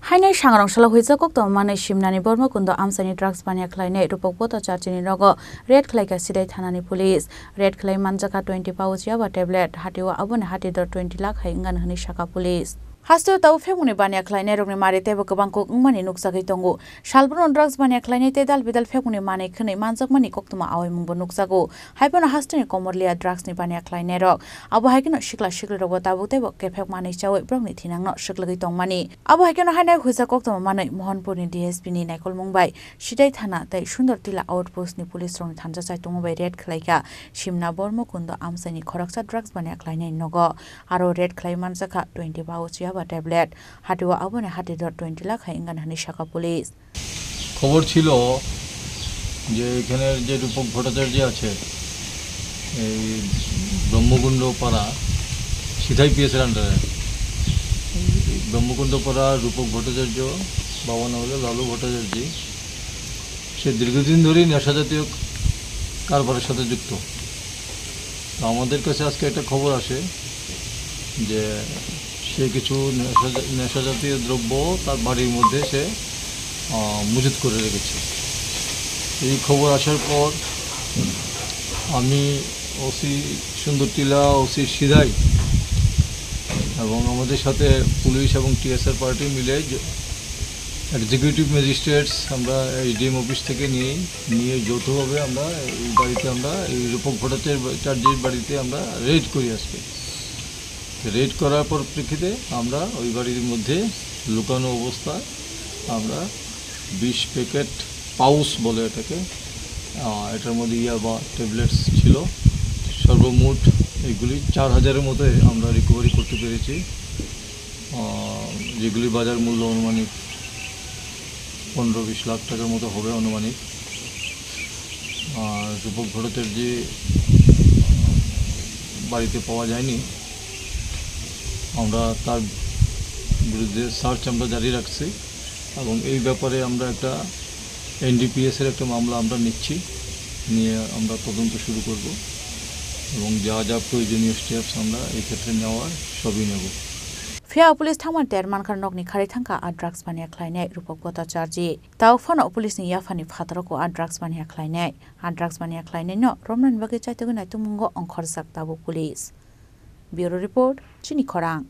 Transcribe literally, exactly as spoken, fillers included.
Hainai sangrong salo huijak koktwma manwi Simnani Bormokundo amchaini drugs baniya khlainai Rupok Bhattacharjini nogo raid khlaikha Sidai thanani police. Raid khlai manjakha twenty pouch yaba tablet, hatio aboni hati dor twenty lakh hai wngani hwnwi sakha police. Hasteo tabuk phekmungni baniya khlainairokni mari teibo kwbang kuk wngmani nukjagwi tongo. Salbrumno drugs baniya khlainai tei dal bidal phekmungni manwi khwnwi manjakmani koktwma awaimungbo nukjago. Haiphano hasteni komorlia drugsni baniya khlainairok. Abo hai kheno sikla siklirokbo tabuk teibo kephek manwi chawi borokni thinangno swklwgwi tongmani. Abo hai kheno hainai huijak koktwma manwi Mohanpurni D S P ni naikolmung bai Sidai thana tei Sundor Tila outpost ni police rokni thansa chaitungma bai raid khlaikha Simna Bormokundo amchaini khoroksa drugs baniya khlainai nogo. Aro raid khlai manjakha twenty pouch yaba tablet, hatio aboni hati dor twenty lakh hai wngani hwnwi sakha police. খবর ছিল যে এখানে যে রূপক ভট্টাচার্য আছে, এই ব্রহ্মকুণ্ড পাড়া সিধাই পিএস এর আন্ডারে, ব্রহ্মকুণ্ড পাড়া রূপক ভট্টাচার্য, বাবা নাম হলো লালু ভট্টাচার্য, সে দীর্ঘদিন ধরেই নেশা জাতীয় কারবারের সাথে যুক্ত। তো আমাদের কাছে আজকে একটা খবর আসে যে সে কিছু নেশা জা-, নেশা জাতীয় দ্রব্য তার বাড়ির মধ্যে সে, আহ, মজুত করে রেখেছে। এই খবর আসার পর আমি ওসি সুন্দর টিলা, ওসি সিধাই এবং আমাদের সাথে পুলিশ এবং টিএসআর পার্টি মিলে যে এক্সিকিউটিভ ম্যাজিস্ট্রেটস আমরা এসডিএম অফিস থেকে নিয়ে, নিয়ে যৌথভাবে আমরা এই বাড়িতে, আমরা এই রূপক ভট্টাচার্যের বাড়িতে আমরা রেড করি আজকে। রেড করার পর প্রেক্ষিতে আমরা ওই বাড়ির মধ্যে লুকানো অবস্থায় আমরা বিশ প্যাকেট পাউচ বলে এটাকে, আহ, এটার মধ্যে ইয়াবা ট্যাবলেটস ছিল। সর্বমোট এগুলি চার হাজারের মতো আমরা রিকভারি করতে পেরেছি, আহ, যেগুলি বাজার মূল্য আনুমানিক পনেরো বিশ লাখ টাকার মতো হবে আনুমানিক। আর রূপক ভট্টাচার্য বাড়িতে পাওয়া যায়নি। আমরা তার বিরুদ্ধে সার্চ আমরা জারি রাখছি এবং এই ব্যাপারে আমরা একটা এনডিপিএস এর একটা মামলা আমরা নিচ্ছি, নিয়ে আমরা তদন্ত শুরু করব এবং যা যা প্রয়োজনীয় স্টেপস আমরা এই ক্ষেত্রে নেওয়ার সবই নেব। Phiya police thangmani ter mankha nokni kharwi thangkha a drugs baniya khlainai Rupok Bhattacharjee. Tabuk phano police ni yaphani phataro ko a drugs baniya khlainai. A drugs baniya khlainai no romnani bagwi chaitugwi naitukmungo ongkhorjak tabuk police. Bureau report, Chini Khorang.